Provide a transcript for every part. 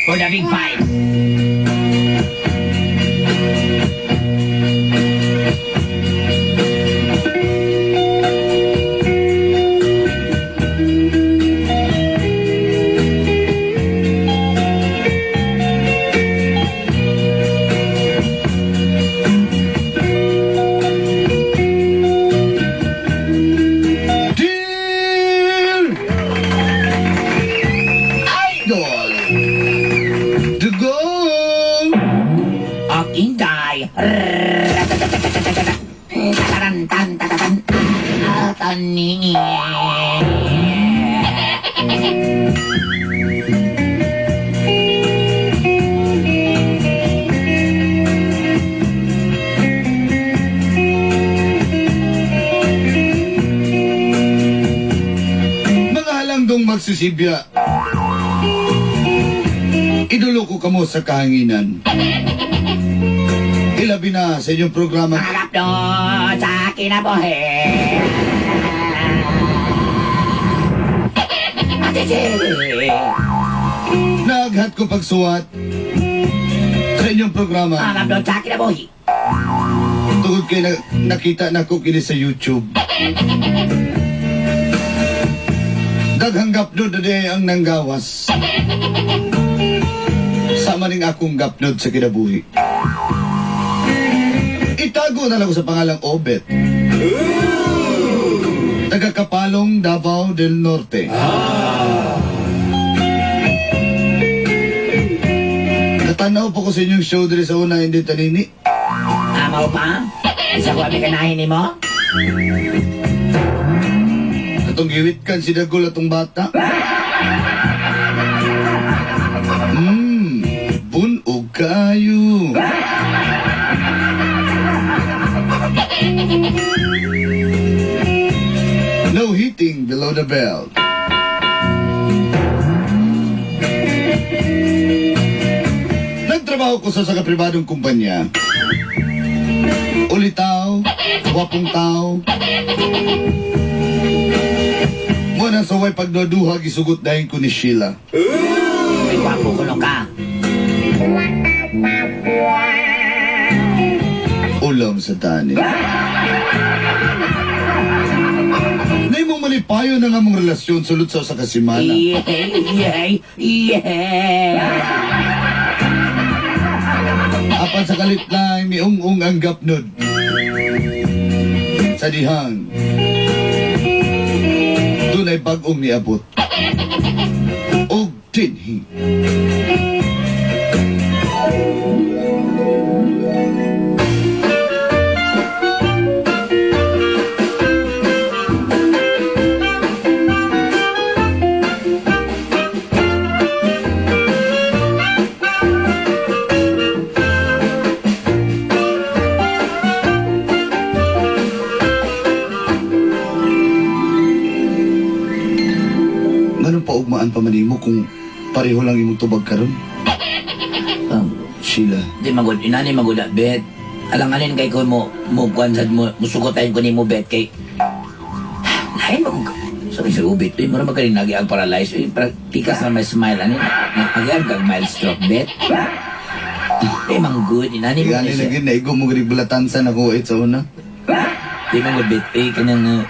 For the big fight. Dear Idol, Dugong, Ang Inday. Tarantan, tatatan, tatanini. Mga halanggong magsisibya. Idulo ko kamo sa kahanginan. Ilabi na sa inyong programa. Harap doon sa kinabuhi. Ate Naaghat ko pagsuwat sa inyong programa. Harap doon sa kinabuhi. Tungod kay nakita na ko kini sa YouTube. Daghang gapnod na di ang nanggawas. Sama ning akong gapnod sa kinabuhi. Itago na lang ko sa pangalang Obet. Taga Kapalong, Davao del Norte. Natanaw po ko sa inyong show diri sa una, hindi tanini. Amaw pa? Isa ko kami kanahin ni mo? Atong giwit kan si Dagol atong bata. Bunog kayo. No hitting below the belt. Nagtrabaho ko sa pribadong kumpanya. Ulitaw, wapong tao. Muna sa way pagduduha, gisugot dahin ko ni Sheila. May gwapo kuno ka. Ulam sa tani. Naimong malipayo na nga mong relasyon sulod sa usa ka semana. Yeah. Apan sa kalit lang, miung-ung ang gapnod. Sa dihang, dunay bag-ong niabot. Og dinhi. Nganong paugmaan pa man nimo kung pareho lang imong tubag karon? Sheila. Di magod, inani magod, bet. Alanganin kay ko mo, mo kuan sad mo, musugot tayo ko nimo, bet kay. Lain mo so sa ubit, uy, mura magaling lagi ang paralyze, uy, para tikas na may smile, ano, nagagag kag mild stroke, bet. Di man good, inani mo Gani siya. lagi naigo mo gani bulatansan ako it sa una. Di man good, bet, uy, kanang,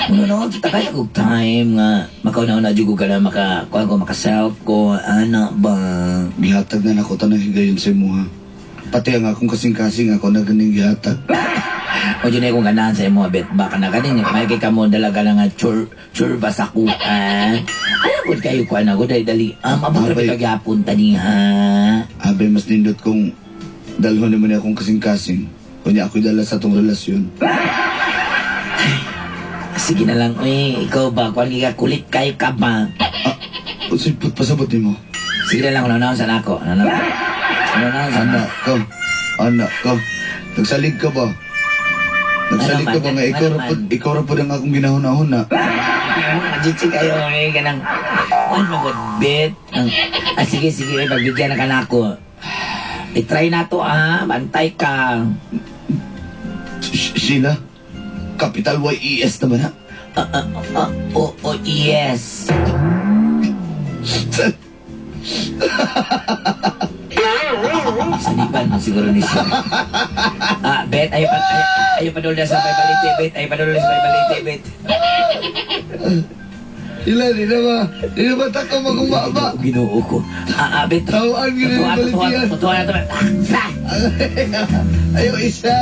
ano no, takay ako time nga, makauna-una jud ko ka na, maka, kuan ko, maka-self ko, ana ba? Gihatag na nako tanang higayon sa imuha. Pati ang akong kasing-kasing ako na ganing gihatag. O dyan akong ganahan sa imo, bet. Baka na ganing, may kay kamo dalaga na nga chur ba sa kuan. Ano gud kayo kuan ako, dali dali. Ah, mabot Abay. ra kagyapon tani ha. Abay, mas nindot kong dalhon nimo ni akong kasing-kasing. Kunya ako'y dala sa tong relasyon. Sige na lang, uy, ikaw ba, kuan ka kulit kayo ka ba? Ah, unsay pasabot nimo? Sige na lang, ano sa nako. Ano ano sa Anak ka. Anak ka. Nagsalig ka ba? Nagsalig Ano ka ba man? nga ikaw Ano ra man? pod, ikaw ra pod ang akong ginahuna-huna. Majitsi kayo, eh, kanang, kuan mo gud, bet. Ah, sige, sige, eh, pagbigyan na ka nako. I-try na to, ah, bantay ka. Sheila, capital Y-E-S naman ha? Ah, ah, ah, oh, oh, yes. Saniban man siguro ni siya. Ah, Bet, ayaw pa dulda sa paybalite, Bet. Ayaw pa dulda sa paybalite, Bet. Ila, di na ba? Di na ba tako magumaba? Ginoo ko. Ah, ah, Bet. Tawaan gini Totoo, ni totoo, balitian. totoo na to, Bet. Ah, Ayaw isa.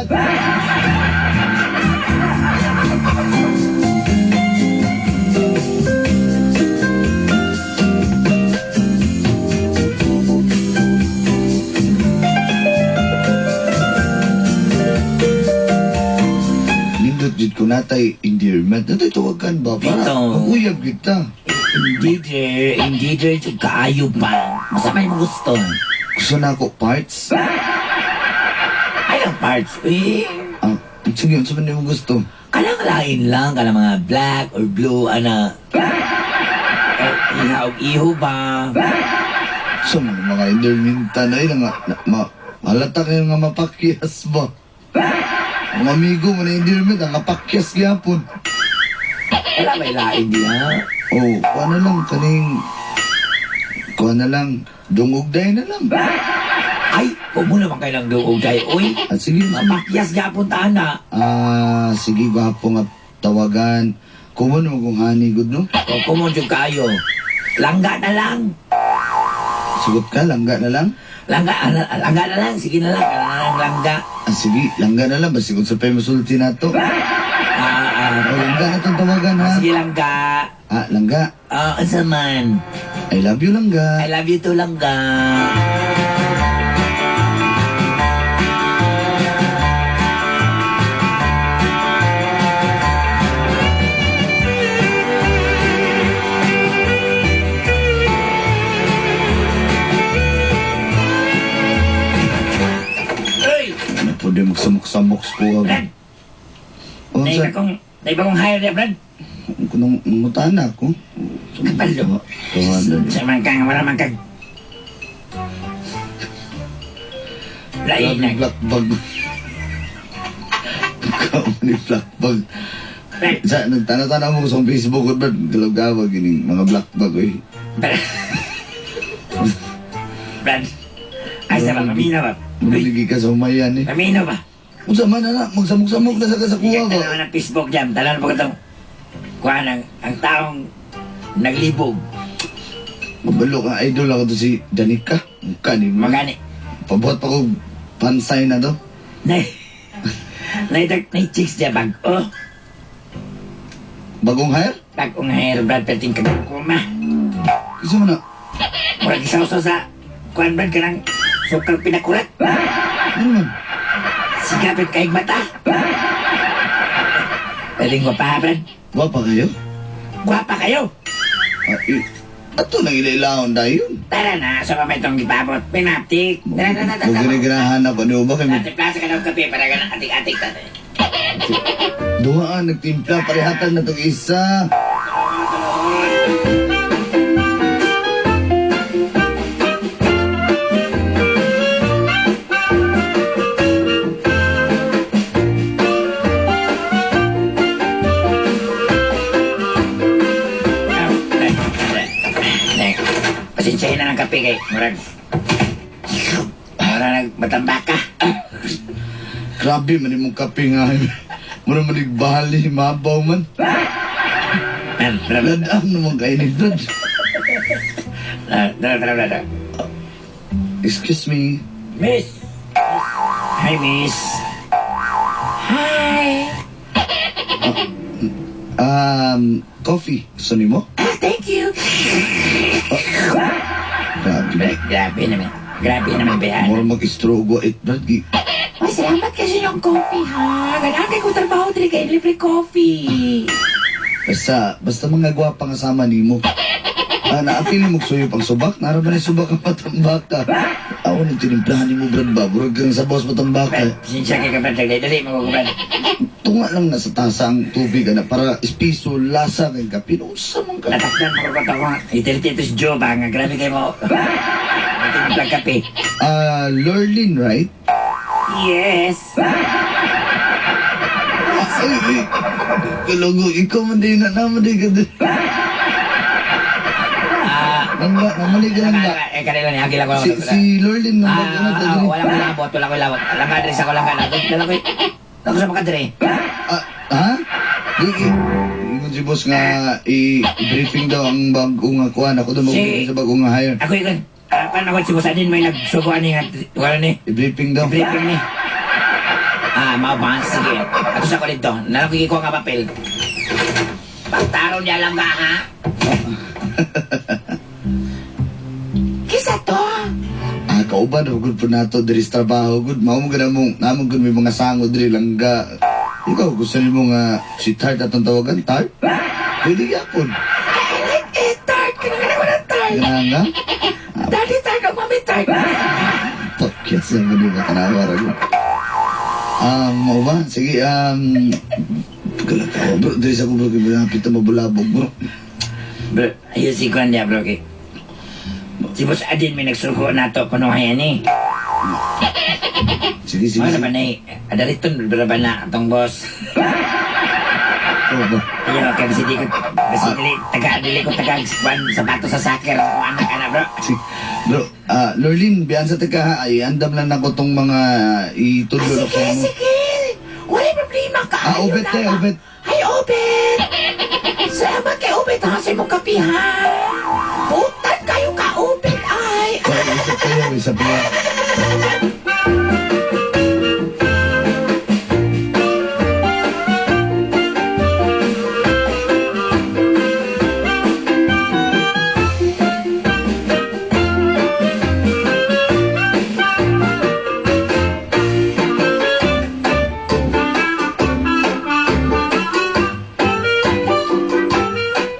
Nindot jud ko natay endearment. Natay tawagan ba? Para Bitaw. mag-uyab kita. Indeed, indeed, kaayo pa. Masa may mo gusto. Gusto na ako parts. Ay, ang parts, eh. Ah, sige, unsa man nimo gusto? Kanang lain lang, kanang mga black or blue, ana. Eh, iha og iho ba? So man mga endearment na yun nga na, ma, halata kayo nga mapakyas ba? Ang amigo mo na endearment ang mapakyas gyapon. Wala may lain diha. Oh, kuha na lang kaning kuha na lang dungog day na lang. Ay, kung muna man kayo ng duog day, uy. At sige, Mapakyas gyapon ta na. ah, sige gwapo nga tawagan. Kumo naman kung honey good no? O kumon jud kayo. Langga na lang. Sugot ka, langga na lang. Langga, ana, langga na lang. Sige na lang. Kana na lang langga. Ah, sige, langga na lang. Basta kung sa pa masulti na to. Ah, ah, Oh, langga na itong tawagan ha. Sige langga. Ah, langga. Ah, unsa man? I love you, langga. I love you too, langga. Uy! Ano po di magsamok-samok sa kuha ba? Brad! Oh, sa, Naiba kong hire niya, Brad. kung nangutana ako. Kapalo. Tawagan. Sa man kang, wala man kang. Lain Grabe na. black bag. Pagka ni black bag. Brad, Sa, nagtana-tana mo ko sa Facebook, Brad. Galawgawag yun mga black bag, oy. Brad. Brad. Ay, sa ba, pamino ba? Uy, Maligi ka sa humayan eh. pamino ba? Unsa man na, magsamok-samok na sa kasakuha Iyak ba? na naman ang Facebook jam. Talan po itong kuha ng ang taong naglibog. Mabalo ka, idol ako to si Danica. Mukha ni mo. Magani. Pabuhat pa ko pansay na to. Nay, nay, nay, chicks dyan bag. Oh, Bagong hire? bagong hair, Brad, perting kagkuma. Isa mo na. Murag isaw sa kuan Brad ka ng sukal pinakurat. Ano man? Sigapit kaig mata. Pwedeng gwapa, Brad. Gwapa kayo? Gwapa kayo. Ah, eh, ato nang ilailaon dayon. Tara na, sa pa itong gipabot. Pinaptik. Tara na, tara Huwag na. ginaganahan ako. Di ba kami? Ate Plaza ka ng kape para ganang atik-atik. Tate. Duhaan, nagtimpla, parehatan na itong isa. Pasensyahin na ng kape kay Murag. Murag nagmatambaka. Grabe man imong kape nga. Mura man bali, mabaw man. Man, tara, Ladang naman kainit doon. tara, tara, tara. Excuse me. Miss! Hi, miss. Hi. Coffee. Gusto nimo? Ah, thank you. Grabe. Grabe naman. Grabe naman, Behan. Mura mag-strogo it, Brad. Ay, salamat kasi yung coffee, ha. Ganahan kay ko trabaho diri kay libre coffee. Basta, basta mga gwapa nga sama nimo. Ah, naapil mo suyo pang subak. Nara ba na subak ang matambaka? Ako nang tinimplahan nimo, Brad ba? Murag kang sa boss matambaka. Brad, sinsya kay ka, Brad. Dali, dali, mo ko, Brad. Tunga lang na sa tasa ang tubig, ana, para espiso, lasa, kay kape. Unsa man ka? Natakdan mo ko ito. Itiliti ito si Joe ba? Nga grabe kayo mo. Natimplang kape. Ah, Lurlin, right? Yes. Ay, ay. Kalogo, ikaw man din na naman din ka din. Ah, Langga, namali ka langga. Eh, kanila ni Agila ko. Si Lorlin nang Ah, bago na ah, diri. wala ko labot, wala ko labot. Langga diri sa ko langga. Langga ko. Langga sa makadiri. Ah, ha? Di, ingon si boss nga i-briefing daw ang bagong nga kuan. Ako daw mag-briefing sa bagong nga hire. Ako ikon. Ah, paano ako si Boss Adin may nagsugo ani nga wala ni. I-briefing daw. Briefing ni. Ah, mao ba? Sige. Ato sa ko dito. Nalang ko nga papel. Pagtaron niya lang ka, ha? Kisa to? Ah, kauban ra gud po nato diri sa trabaho gud. Mao mo gud mo namo gud may mga sango diri langga. Ikaw gusto nimo nga si Tart atong tawagan Tart? Pwede gyapon. I like it, Tart. Kinangana ko ng Tart. Nga nga. Daddy Tart o Mommy Tart. Pakyas na mo ba tanawa ra gud. Mao ba? Sige, Kalakaw, bro. Diri sa ko bro, kay malapit na mabulabog, bro. Bro, ayun si Kwan niya, bro. Kay. Si Boss Adin may nagsugo na to kuno kaya ni. Sige, sige, Ano sige. ba na eh? Adariton, bro ba na atong boss? Oh, ba? Ayun, okay, kasi di ko, kasi dili, taga, dili ko taga, kwan, sapato sa soccer, ako anak, anak, bro. Sige. Bro, ah, Lorlin, biyan sa teka ha. Ay, andam lang nako tong mga itudlo na ko mo. Sige. Wala problema ka. Ah, Obet eh, Obet. Ay, Obet. Salamat kay Obet ha, sa imong kape ha. Putan kayo ka, Obet, ay. Ay, isa pa yun, isa pa yun.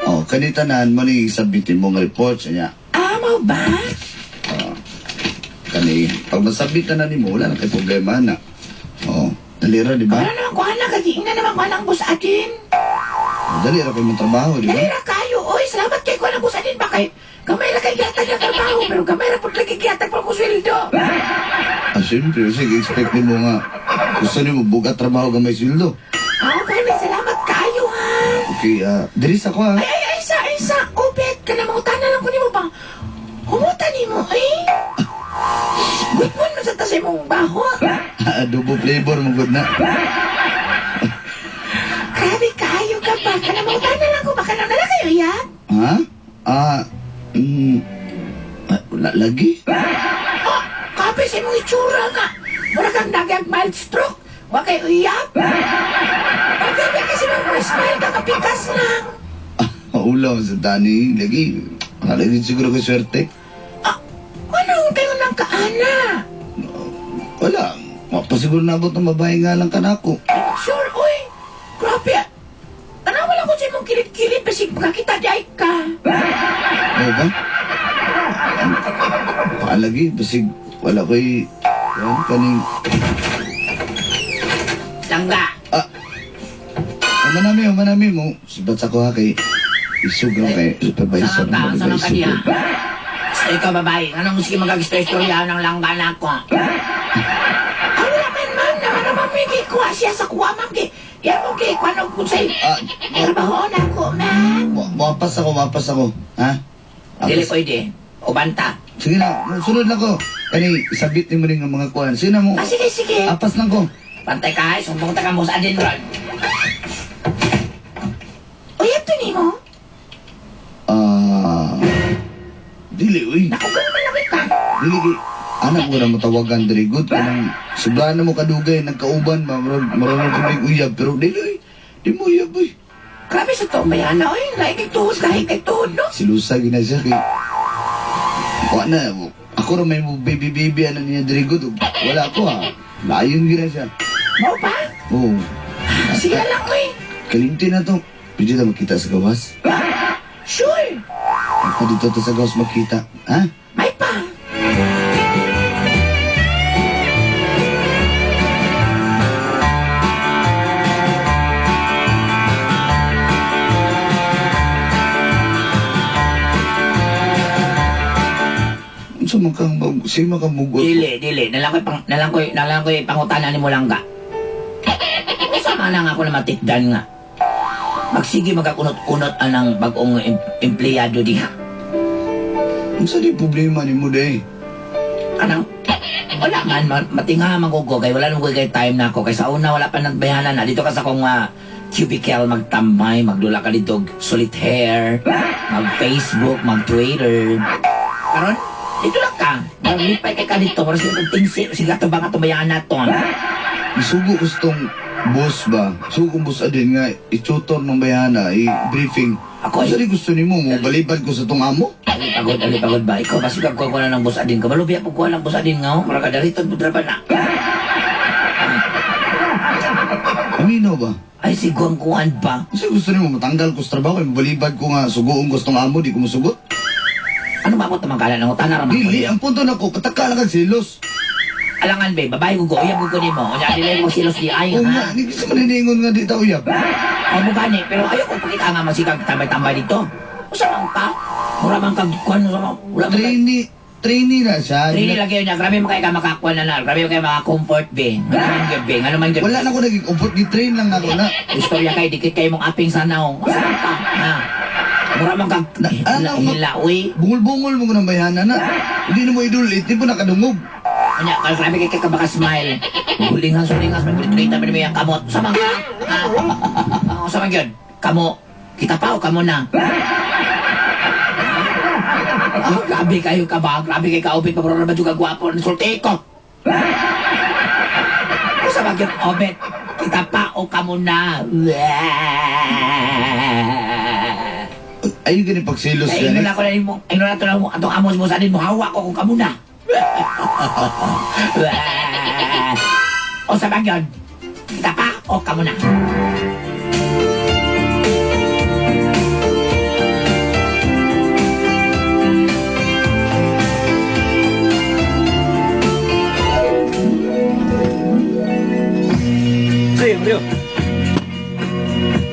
Oh, kanitanan mo ni submit mo nga report sa niya. Ah, mau ba? Kani, pag masabit na nimo, wala na kay problema na. Oh, dali ra, di ba? Wala naman ko anak, kagiingnan naman ko anak ang boss atin. Oh, dali ra kay mong trabaho, di ba? Dali ra kayo, oy, salamat kay ko ang boss atin ba kay gamay ra kay gihatag ng trabaho, pero gamay ra pud lagi gihatag pud ko sweldo. Ah, siyempre, kasi expect nimo nga gusto nimo bugat trabaho gamay sweldo. Ah, okay, salamat kayo ha. Okay, diri sa ko ha. Ay, ay, ay, sa, Obet, ka na mangutana lang ko nimo ba? Humuta nimo, ay. Good one man sa tas imong baho. Adobo flavor mo gud na. Grabe kayo ka ba? Ka na mangutana lang ko, baka na nala kayo ya? Ha? Ah, ah, wala lagi. Oh, kape sa imong itsura nga. Mura kang nagyag mild stroke. Wa kay uyab. Pagkabi kasi mga smile ka, kapikas lang. Ah, maulaw sa tani lagi. Wala lagi siguro ko swerte. Ah, ano kayo nang kaana? Wala. Mapasiguro na abot ng babae nga lang kanako. Sure, oy. Grabe. Tanawa lang ko sa imong kilid-kilid, basig makakita di ay ka. Oo ba? Paalagi, basig wala ko'y yan, kaning Langga. Ah, umanami mo. Sibat sa ko ha kay isog ra kay supervisor. Saan ka? Saan ka isog. niya? Ikaw, babae, anong sige mag-istorya ng langga na ako? Ay, wala man, ma'am. Naman naman may gikuha siya sa kuha, ma'am. Kay, yan mo kay kuha nung kung sa'yo. Ah, Trabaho na ako, ma'am. Mapas ako, mapas ako. Ha? Apas. Dili pwede. O banta. Sige na, sunod lang ko. Kani, isabit ni mo rin ang mga kuhan. Sige na mo. Ah, sige, sige. Apas lang ko. Pantay ka, ay. Sumbong ta ka mo sa adin, Ron. Uy, ito ni mo. Ah, dili, uy. Naku, ganun man lang ka. Dili, kay, anak ko na matawagan diri good. Kanang, sobrahan na mo kadugay, nagkauban ba, marunong ko may uyab. Pero dili, uy. Di mo uyab, uy. Grabe sa to, may ana, oy. Lahi kay tuhod, lahi kay tuhod, no? Si Lusa gina siya kay Wa na ako ra may mo baby baby ana niya diri good. Wala ko ha. Layon gina siya. Mau pa? Oo. Sige na lang, oy. Kalimti na to. Pwede na makita sa gawas. Sure. Ako dito to sa gawas makita. Ha? May pa. Unsa man kang mag sima kang mugot. Dili, dili. Nalang ko'y pangutana ni mo lang ka. Usa man lang ako na matikdan nga. Magsige magakunot-kunot anang bagong empleyado diha. Unsa di problema nimo day? Anang, wala man, matinga man ko kay wala nang kay time na ako. Kay sa una, wala pa nagbayanan na. Dito ka sa kong cubicle, magtambay, magdula ka dito, solitaire, mag-Facebook, mag-Twitter. Karon, dito lang ka. Maglipay kay ka dito. Mara siya kong tingsi. Sige, ato ba nga tumayanan naton? Isugo ko sa tong boss ba? Sugo kong boss adin nga i-tutor ng bayana, i-briefing. Ako Unsa di gusto nimo mo balibad ko sa tong amo? Alipagod, alipagod ba? Ikaw, basigag ko na ng boss adin. Kabalubiya po ko ng boss adin nga. Oh. Mara ka dariton, pudra ba na? Amino ba? Ay, siguang kuan ba? Unsa gusto nimo matanggal ko sa trabaho, balibad ko nga sugoon ko sa tong amo, di ko musugot? Ano ba ako tamangkala ng utana raman ko Dili, niya? ang punto nako, pataka lang kag silos. Alangan be, babae ko ko, uyab ko nimo. Unya dili mo silos di ay O ha. nga, hindi sa maniningon nga di ta uyab. Ay mo gani, pero ayaw ko pakita nga masikag tambay-tambay dito. Usa man ka? Mura man kag kuan sa wala man kag Trainee, trainee na siya. Trainee lagi yun niya, grabe mo kay ka makakuan na na, grabe mo kay maka-comfort be. Ngano man gyud be, ngano man gyud. Wala na ko naging comfort, gi-train lang ako na. Istorya kay dikit kay mong aping sa naong. Usa man ka? Ha. Mura man kag Ano, hila, uy. Bungol-bungol mo ko ng bayana na. Hindi na mo idulit, di mo nakadungog. Unya, kag grabe kay ka baka smile. Hulingas, hulingas, may kulit-kulit na may kamot. Usa man ka? Ha? Ah, usa man gyud? Kamo, kita pa o kamo na? Ah, grabe kayo ka ba? Grabe kay kaubit pa pero ba juga gwapo sulti ko. Usa man gyud, Obet? Kita pa o kamo na? Ayun gani pagsilos Ay, gani. ingon ako na nimo. Ingon na to na mo. Atong amos mo sa din mo hawa ko kung kamo na. O sa bagyon, kita pa o kamo na? Rio, Rio.